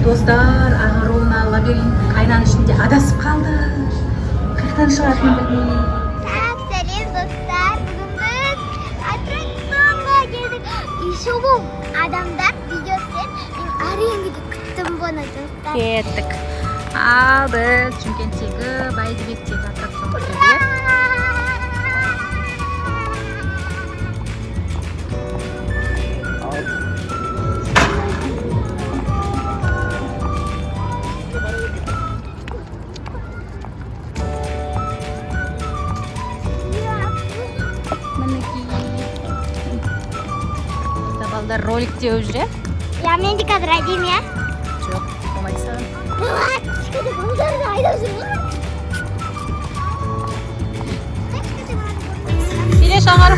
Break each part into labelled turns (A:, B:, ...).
A: Достар, Ағару мына лабиринт айнаның ішінде адасып қалды. Қаяқтан шығатынын білмей.
B: Так, сәлем, достар. Бүгін біз аттракционға келдік. Еще бұл адамдар видео істеп, мен арендаға күттім бұны, достар.
A: Кеттік. Ал біз Шымкенттегі Бәйдібектегі аттракционға келдік. Мінекей. Мына балдар ролик теуіп жүр, иә?
B: Я, мен де қазір айдаймын, иә?
A: Жоқ, болмайды саған.
B: Болады, кішкене балдарды айдап жүр ғой.
A: Келе, Ағару.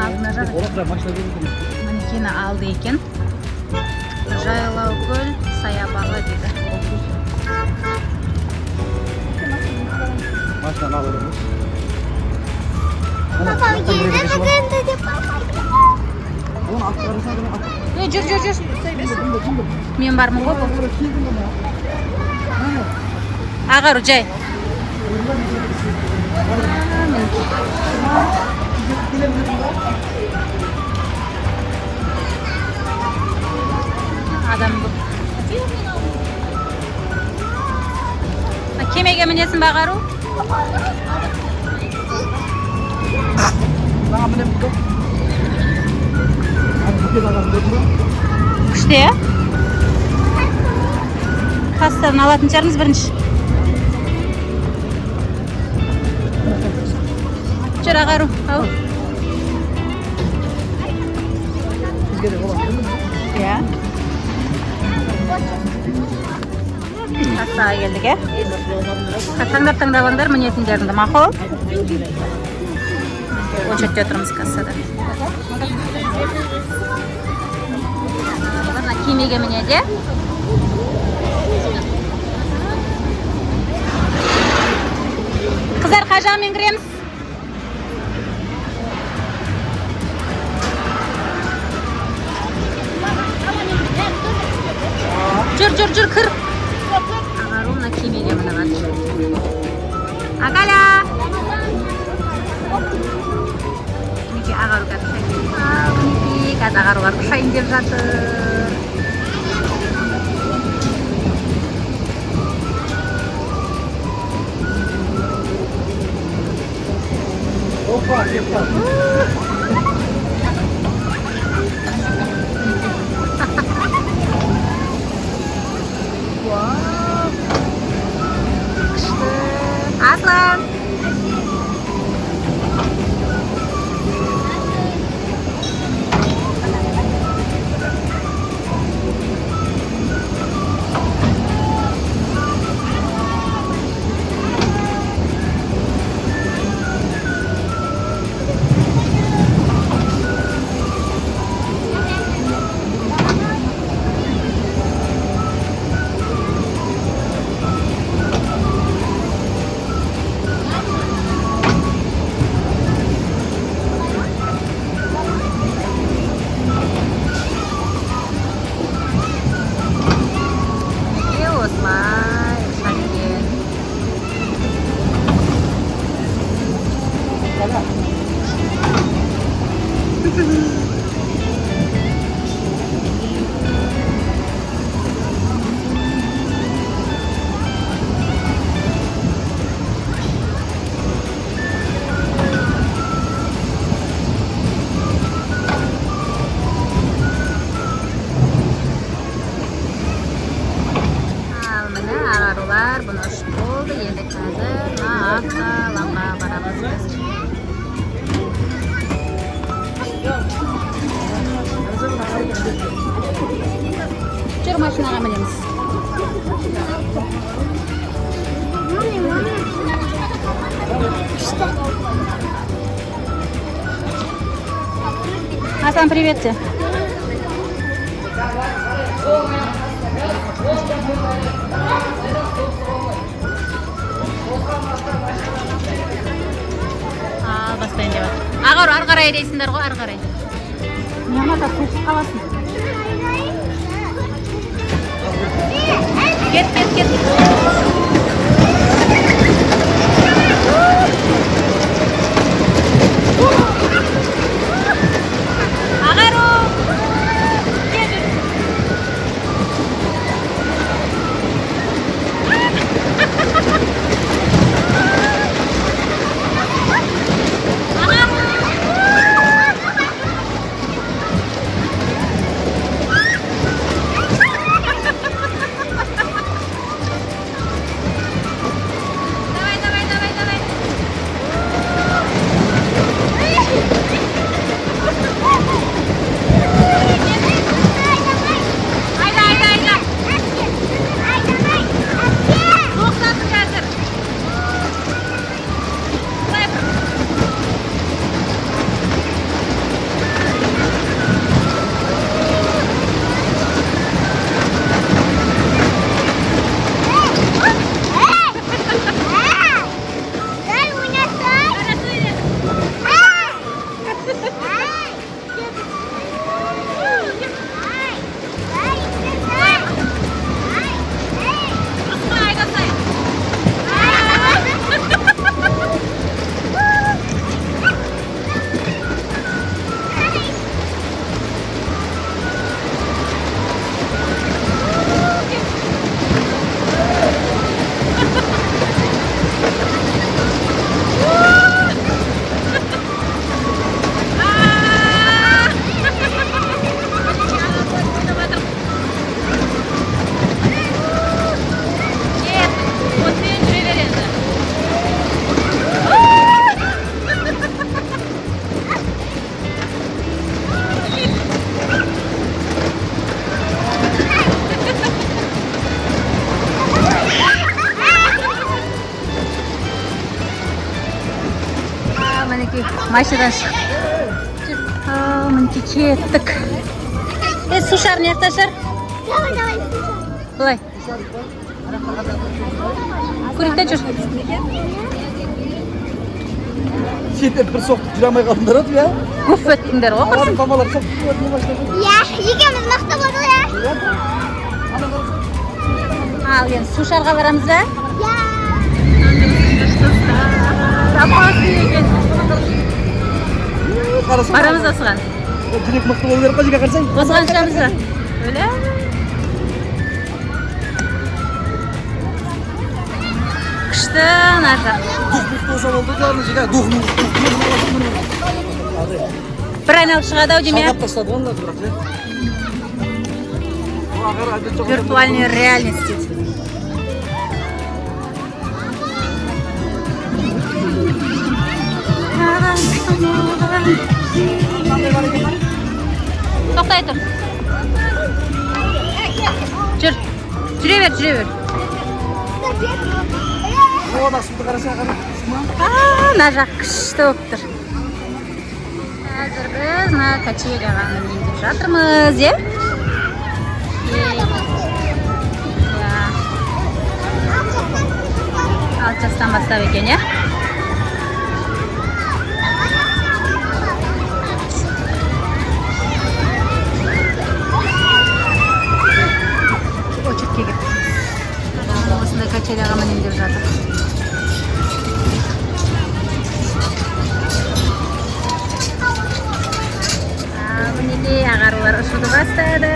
A: Алдына жақ. Мінекей, алды екен. Жайлаукөл саябағы дейді.
C: Машинаны алып береміз.
B: Папам келді бүгін де, папа.
C: Оны алып барасың.
A: Ей, жүр, жүр, жүр. Мен бармын ғой бұл. Ағару, жай. Мінекей. Адам көп. Кемеге мінесің бе, Ағару?
C: Мына мінеміз ғой. Букет адам көрдің ба?
A: Күшті, иә? Кассадан алатын шығармыз бірінші. Жүр, Ағару, ал.
C: Бізге де болады.
A: Иә. Кассаға келдік, иә? Таңдап таңдап алыңдар мінетіндеріңді, мақұл? Очередьте отырмыз кассада. Мына кемеге мінеді, иә? Қыздар, қай жағымен кіреміз? Жүр, жүр, жүр, кір. Ағару мына кемеге мініп жатыр. Агаля! Мінекей, Ағару қазір ұшайын деп. Ал, мінекей, қазір Ағарулар ұшайын деп жатыр.
C: Опа, кетті.
A: Вау! Күшті. Аслан! Мінекей, осылай ұшады екен. Ал міне, Ағарулар бұны ұшып болды. Енді қазір мына автоалаңға барамыз қазір. Жүр, машинаға мінеміз.
B: Маме, маме. Күшті.
A: Аслан, привет те. Ал, бастайын деп жатыр. Ағар, ары қарай айдайсыңдар ғой, ары қарай. Неғмат, соғысып қаласың. Кет, кет, кет. Ағару! Кел, жүр. Ағару! Давай, давай, давай, давай. Айда, айда, айда. Тоқтады қазір. Былай бұр.
B: Дай ойнасай.
A: Қарасы үйрен.
B: Ай!
A: Дұрыс қой, айдасай. Кет, отпен жүре бер енді. А, мінекей, машинадан шықтық. А, мінекей, кеттік. Е, сушар мына жақта шығар.
B: Давай, давай.
A: Былай. Көрейік те, жүр.
C: Шетен бір соқтық, жүре алмай қалдыңдар ау, иә?
A: Гуф өттіңдер ғой, құрсын.
C: Бабалар соқтық, не машина.
B: Иә, екеуміз мықты болдық, иә.
A: Ал енді сушарға барамыз ба?
B: Иә.
A: Апасы екен.
C: Қарасаң.
A: Барамыз осыған.
C: Жүрек мықты болу керек қой, жеке қарасаң.
A: Осыған шығамыз ба? Өлә. Күшті мына жақ.
C: Дух мықты болса болды, главное, жеке дух мықты.
A: Бір айналып шығады ау деймін, иә?
C: Шалғап тастады ғой мына бірақ, иә. Ағар, әдет жоқ.
A: Виртуальная реальность дейді.
C: Қандай бар екен?
A: Тоқтай тұр. Жүр. Жүре бер, жүре бер.
C: О, да, суды қарасаң, ағар. Су ма?
A: А, мына жақ күшті болып тұр. Қазір біз мына качеляға мінейін деп жатырмыз, иә? Иә. 6 жастан бастап екен, иә? Очередьке кіріп. Осындай качеляға мінейін деп жатыр. А, мінекей, ағарулар ұшуды бастады.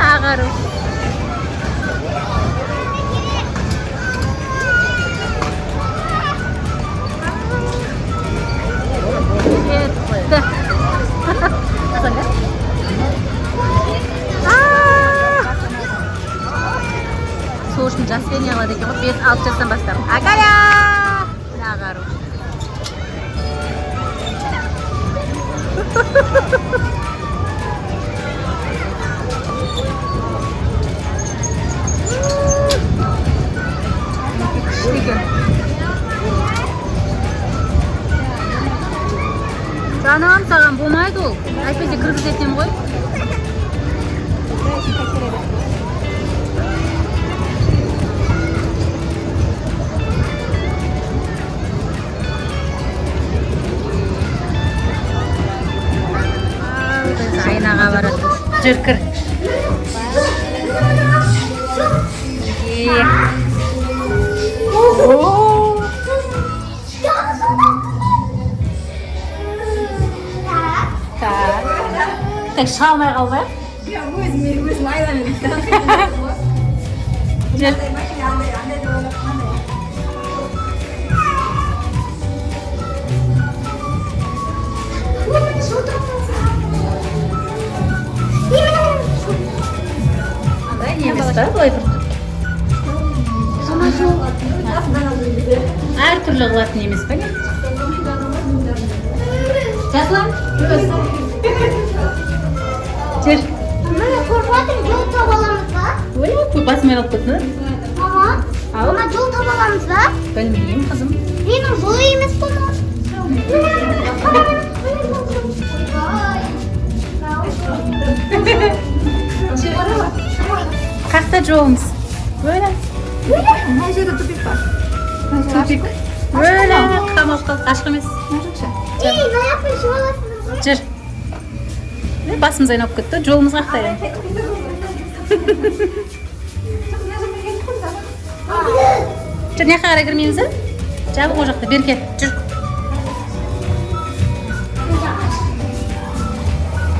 A: Ағару. Кетті. Сонда? А! Сол үшін жаспен не қылады екен ғой, 5-6 жастан бастап. Агаля! Ағару. Күшті екен. Жаным, саған болмайды ол. Әйтпесе кіргізетін едім ғой. Ал, біз айнаға баратырмыз. Жүр, кір. Е. О, так. Так, шыға алмай қалмайық.
D: Өзім өзім айнамен.
A: Жүр.
D: Машина андай андай ойлап қандай.
A: Андай не емес па, былай бір әртүрлі қылатын емес па, не? Жасұлан, жүр.
B: Мама, қорқып жатырмын, жол таба аламыз ба?
A: Ой, басым айналып кетті.
B: Мама,
A: Ау.
B: мама, жол таба аламыз ба?
A: Білмеймін, қызым.
B: Менің жолы емес қой мынау. Ойбай.
A: Қақта жолымыз? Өлә.
D: Мына жерде тупик бар. Мына жер
A: Тупик. Өлә, қамалып қалдық, ашық емес.
D: Мына жақша.
B: Ей, мына жақпен шыға аласыңдар ғой.
A: Жүр. Е, басымыз айналып кетті. Жолымыз қақта енді? Жүр, мына жаққа қарай кірмейміз, а? Жабық ол жақта. Бері кел, жүр.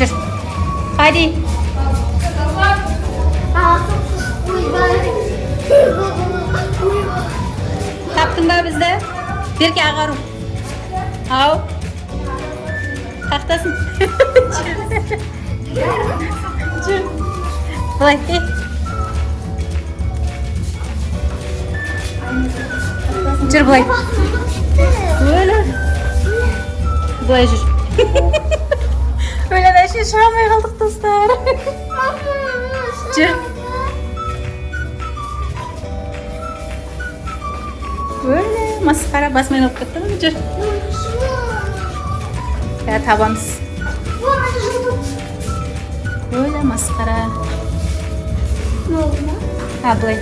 A: Жүр. Хади.
B: Ойбай. Ойбай.
A: Таптың ба бізді? Берке, ағару. Ау. Қақтасың. Жүр. Былай, ей. Жүр былай. Өлі. Былай жүр. Өлі, әшейін шыға алмай қалдық, достар. Жүр. Өлі, масқара, басым айналып кетті ғой. Жүр. Я табамыз. Өлі, масқара. А, былай.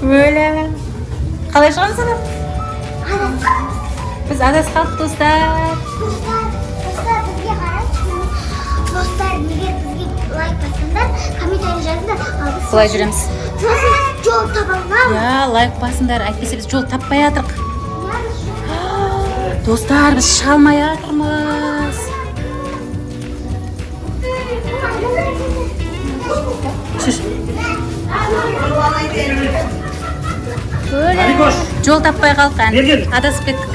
A: Өлі. Қалай шығамыз ана? Біз адасып қалдық, достар.
B: Достар, достар, бізге қараңызшы. Достар, егер бізге лайк бассаңдар, комментарий жазыңдар, ал біз
A: Былай жүреміз.
B: Сосын жол таба аламыз.
A: Я, лайк басыңдар, әйтпесе біз жол таппай жатырық.
B: Иә, біз жол-
A: Достар, біз шыға алмай жатырмыз. Жүр. Өлі. Жол таппай қалдық әне.
C: Берген.
A: Адасып кеттік.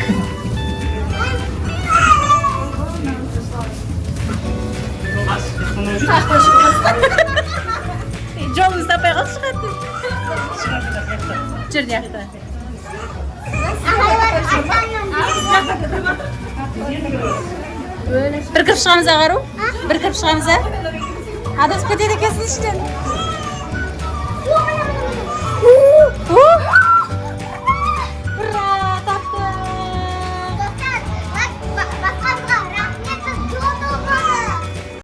A: Жолымызды таппай қалдық шығатын. Жүр мына жақта.
B: Ағайлар, ата-анам.
A: Өлі. Бір кіріп шығамыз, ағару? Бір кіріп шығамыз, а? Адасып кетеді екенсің іштен.